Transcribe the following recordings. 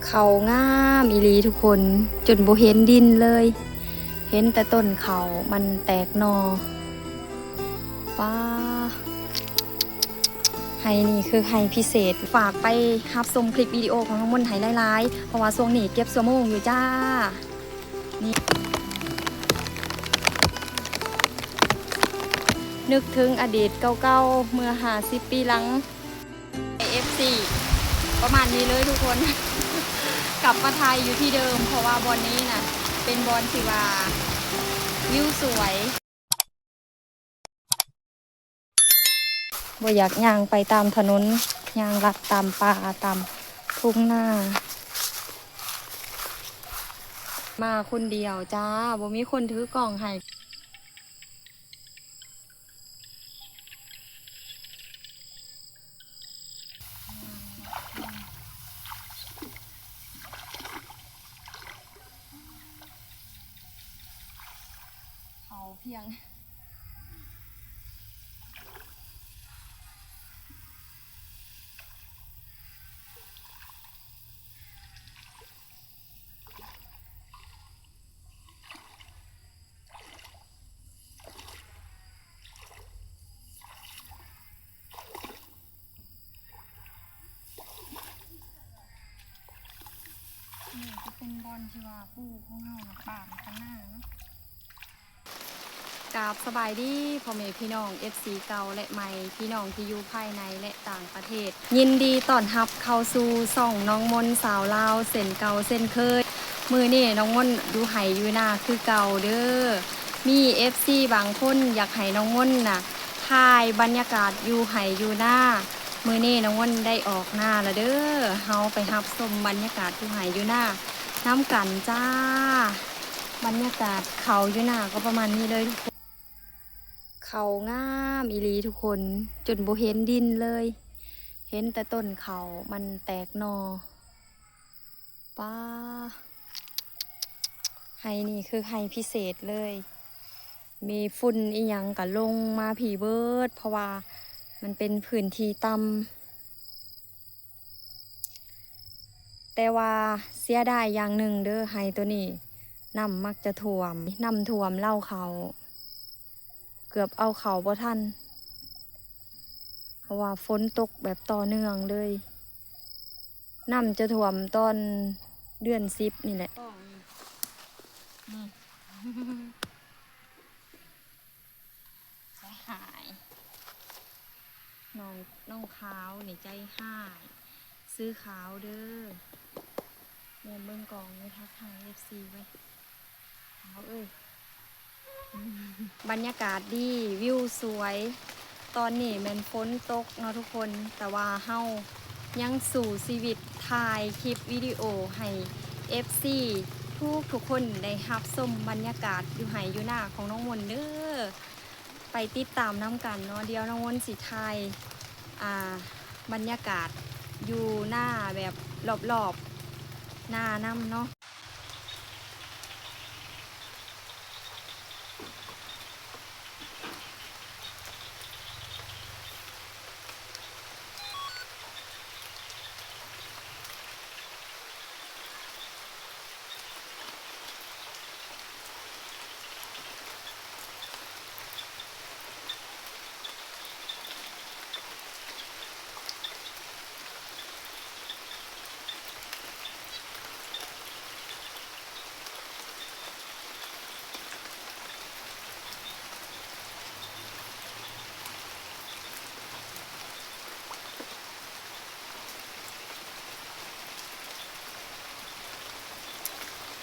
ເຂົ້າງາມອີ່ຫຼີທຸກຄົນ ຈົນບໍ່ເຫັນດິນເລີຍ ເຫັນແຕ່ຕົ້ນເຂົ້າມັນແຕກໜໍ່. ປ້າ ໄຮ່ນີ້ຄືໄຮ່ພິເສດ. ຝາກໄປຮັບຊົມຄລິບວິດີໂອຂອງນ້ອງມົນໃຫ້ຫຼາຍໆ ເພາະວ່າຊ່ວງນີ້ເກັບຊົ່ວໂມງຢູ່ຈ້າ. ນີ້ ນຶກເຖິງອະດີດເກົ່າໆ ເມື່ອຫ້າສິບປີຫຼັງ ເອັຟຊີ ປະມານນີ້ເລີຍທຸກຄົນ. ກັບມາຖ່າຍຢູ່ທີ່ເດີມ ເພາະວ່າບ່ອນນີ້ນະ ເປັນບ່ອນທີ່ວ່າວິວສວຍ. ບໍ່ຢາກຍ່າງໄປຕາມຖະໜົນ ຍ່າງລັດຕາມປ່າ ຕາມທົ່ງນາ. ມາຄົນດຽວຈ້າ ບໍ່ມີຄົນຖືກ້ອງໃຫ້. ເຂົາພຽງ ນີ້ຈະເປັນບ່ອນທີ່ວ່າປູ່ຂອງເຮົານະ ປາມຂ້າງໜ້າເນາະ. ກາບສະບາຍດີພໍ່ແມ່ພີ່ນ້ອງ ເອັຟຊີ ເກົ່າ ແລະ ໃໝ່, ພີ່ນ້ອງທີ່ຢູ່ພາຍໃນ ແລະ ຕ່າງປະເທດ, ຍິນດີຕ້ອນຮັບເຂົ້າສູ່ຊ່ອງນ້ອງມົນສາວລາວເຊັ່ນເກົ່າເຊັ່ນເຄີຍ. ມື້ນີ້ນ້ອງມົນຢູ່ໄຮ່ຢູ່ນາຄືເກົ່າເດີ. ມີເອັຟຊີບາງຄົນຢາກໃຫ້ນ້ອງມົນນະ ຖ່າຍບັນຍາກາດຢູ່ໄຮ່ຢູ່ນາ. ມື້ນີ້ນ້ອງມົນໄດ້ອອກນາລະເດີ. ເຮົາໄປຮັບຊົມບັນຍາກາດຢູ່ໄຮ່ຢູ່ນານຳກັນຈ້າ. ບັນຍາກາດເຂົ້າຢູ່ນາກໍປະມານນີ້ເລີຍ. ເຂົ້າງາມອີ່ຫຼີທຸກຄົນ ຈົນບໍ່ເຫັນດິນເລີຍ ເຫັນແຕ່ຕົ້ນເຂົ້າມັນແຕກໜໍ່. ປ້າ ໄຮ່ນີ້ຄືໄຮ່ພິເສດເລີຍ ມີຝຸ່ນອີ່ຫຍັງກະລົງມາພີ້ເບີດ ເພາະວ່າມັນເປັນພື້ນທີ່ຕ່ຳ. ແຕ່ວ່າເສຍດາຍຢ່າງໜຶ່ງເດີ ໄຮ່ໂຕນີ້ນ້ຳມັກຈະຖ້ວມ ນ້ຳຖ້ວມເລົາເຂົ້າ ເກືອບເອົາເຂົ້າບໍ່ທັນ ເພາະວ່າຝົນຕົກແບບຕໍ່ເນື່ອງເລີຍ. ນ້ຳຈະຖ້ວມຕອນເດືອນສິບນີ້ແຫຼະ. ໃຈຮ້າຍ ນ້ອງ ນ້ອງຂາວນີ້ໃຈຮ້າຍ ຊື່ຂາວເດີ. ແມ່ນເບິ່ງກ້ອງຢູ່ ທັກທາຍເອັຟຊີໄວ້ ຂາວເອີຍ. ບັນຍາກາດດີ ວິວສວຍ. ຕອນນີ້ແມ່ນຝົນຕົກເນາະທຸກຄົນ ແຕ່ວ່າເຮົາຍັງສູ້ຊີວິດ ຖ່າຍຄລິບວິດີໂອໃຫ້ເອັຟຊີທຸກໆຄົນໄດ້ຮັບຊົມບັນຍາກາດຢູ່ໄຮ່ຢູ່ນາຂອງນ້ອງມົນເດີ. ໄປຕິດຕາມນຳກັນເນາະ. ດຽວນ້ອງມົນຊິຖ່າຍ ອ່າ ບັນຍາກາດຢູ່ນາແບບລອບໆນານຳເນາະ.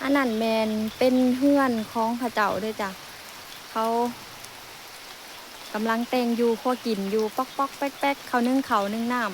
ອັນນັ້ນແມ່ນເປັນເຮືອນຂອງເຂົາເຈົ້າເດີຈ້າ. ເຂົາກຳລັງແຕ່ງຢູ່ຄົວກິນຢູ່ ປອກໆແປັກໆ ເຂົາໜຶ້ງເຂົ້າໜຶ້ງນ້ຳ.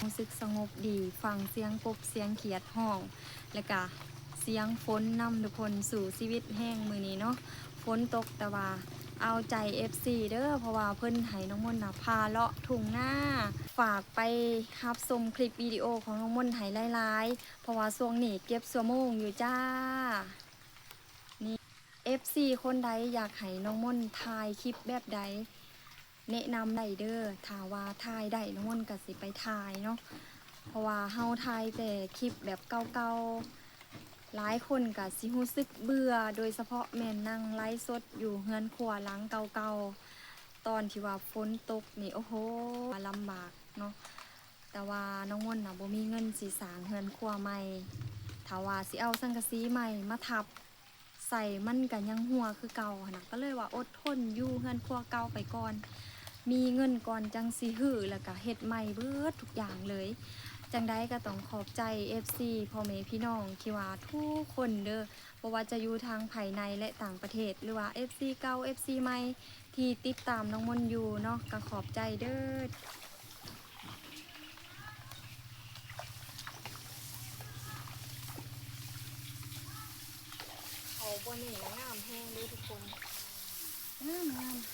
ຮູ້ສຶກສະຫງົບດີ ຟັງສຽງກົບສຽງຂຽດຮ້ອງ ແລ້ວກະສຽງຝົນນຳທຸກຄົນ. ສູ້ຊີວິດແຮງມື້ນີ້ເນາະ ຝົນຕົກ ແຕ່ວ່າເອົາໃຈເອັຟຊີເດີ ເພາະວ່າເພິ່ນໃຫ້ນ້ອງມົນນະພາເລາະທົ່ງນາ. ຝາກໄປຮັບຊົມຄລິບວິດີໂອຂອງນ້ອງມົນໃຫ້ຫຼາຍໆ ເພາະວ່າຊ່ວງນີ້ເກັບຊົ່ວໂມງຢູ່ຈ້າ. ນີ້ ເອັຟຊີຄົນໃດຢາກໃຫ້ນ້ອງມົນຖ່າຍຄລິບແບບໃດ ແນະນຳໄດ້ເດີ. ຖ້າວ່າຖ່າຍໄດ້ ນ້ອງມົນກະຊິໄປຖ່າຍເນາະ ເພາະວ່າເຮົາຖ່າຍແຕ່ຄລິບແບບເກົ່າໆ ຫຼາຍຄົນກະຊິຮູ້ສຶກເບື່ອ ໂດຍສະເພາະແມ່ນນັ່ງໄລຟ໌ສົດຢູ່ເຮືອນຄົວຫຼັງເກົ່າໆ. ຕອນທີ່ວ່າຝົນຕົກນີ້ ໂອ້ໂຫ ລຳບາກເນາະ. ແຕ່ວ່ານ້ອງມົນນະບໍ່ມີເງິນຊິສ້າງເຮືອນຄົວໃໝ່ ຖ້າວ່າຊິເອົາສັງກະສີໃໝ່ມາທັບໃສ່ ມັນກະຍັງຮົ່ວຄືເກົ່າຫັ້ນນະ ກະເລີຍວ່າອົດທົນຢູ່ເຮືອນຄົວເກົ່າໄປກ່ອນ ມີເງິນກ່ອນຈັ່ງຊິຮື້ ແລ້ວກະເຮັດໃໝ່ເບິດທຸກຢ່າງເລີຍ. ຈັ່ງໃດກະຕ້ອງຂອບໃຈເອັຟຊີ ພໍ່ແມ່ພີ່ນ້ອງທີ່ວ່າທຸກຄົນເດີ ບໍ່ວ່າຈະຢູ່ທາງພາຍໃນ ແລະ ຕ່າງປະເທດ ຫຼືວ່າເອັຟຊີເກົ່າ ເອັຟຊີໃໝ່ ທີ່ຕິດຕາມນ້ອງມົນຢູ່ເນາະ ກະຂອບໃຈເດີ. ເຂົາບ່ອນນີ້ນະງາມແຮງເດີທຸກຄົນ ງາມໆ.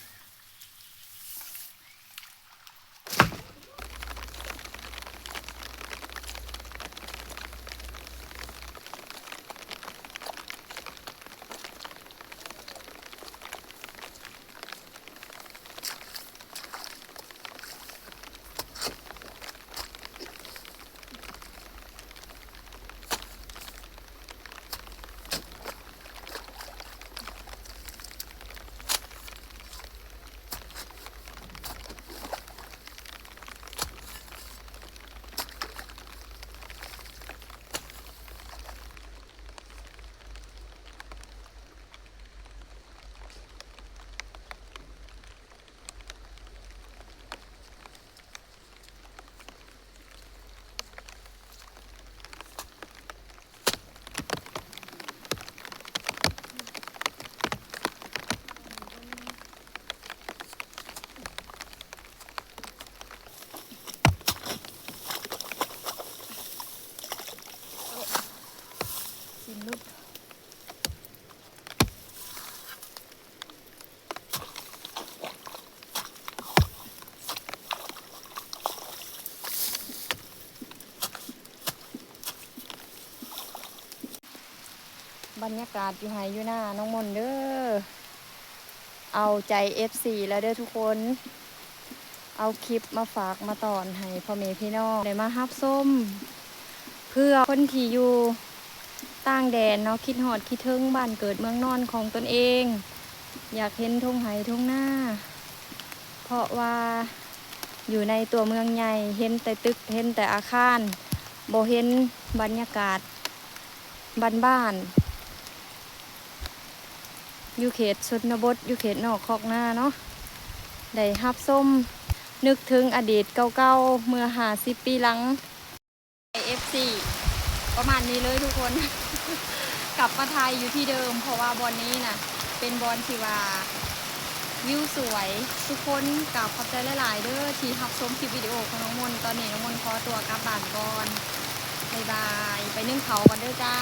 ບັນຍາກາດຢູ່ໄຮ່ຢູ່ນານ້ອງມົນເດີ ເອົາໃຈເອັຟຊີແລ້ວເດີທຸກຄົນ. ເອົາຄລິບມາຝາກມາຕ້ອນໃຫ້ພໍ່ແມ່ພີ່ນ້ອງໄດ້ມາຮັບຊົມ ເພື່ອຄົນທີ່ຢູ່ຕ່າງແດນເນາະ ຄິດຮອດຄິດເຖິງບ້ານເກີດເມືອງນອນຂອງຕົນເອງ ຢາກເຫັນທົ່ງໄຮ່ທົ່ງນາ ເພາະວ່າຢູ່ໃນຕົວເມືອງໃຫຍ່ ເຫັນແຕ່ຕຶກ ເຫັນແຕ່ອາຄານ ບໍ່ເຫັນບັນຍາກາດ ບ້ານໆ ຢູ່ເຂດຊົນນະບົດ ຢູ່ເຂດນອກຄອກນາເນາະ ໄດ້ຮັບຊົມ ນຶກເຖິງອະດີດເກົ່າໆ ເມື່ອຫ້າສິບປີຫຼັງ. ເອັຟຊີ ປະມານນີ້ເລີຍທຸກຄົນ ກັບມາຖ່າຍຢູ່ທີ່ເດີມ ເພາະວ່າບ່ອນນີ້ນະ ເປັນບ່ອນທີ່ວ່າວິວສວຍ. ທຸກຄົນກາບຂອບໃຈຫຼາຍໆເດີ ທີ່ຮັບຊົມຄລິບວິດີໂອຂອງນ້ອງມົນ. ຕອນນີ້ນ້ອງມົນຂໍຕົວກັບບ້ານກ່ອນ ບາຍບາຍ ໄປໜຶ້ງເຂົ້າກ່ອນເດີຈ້າ.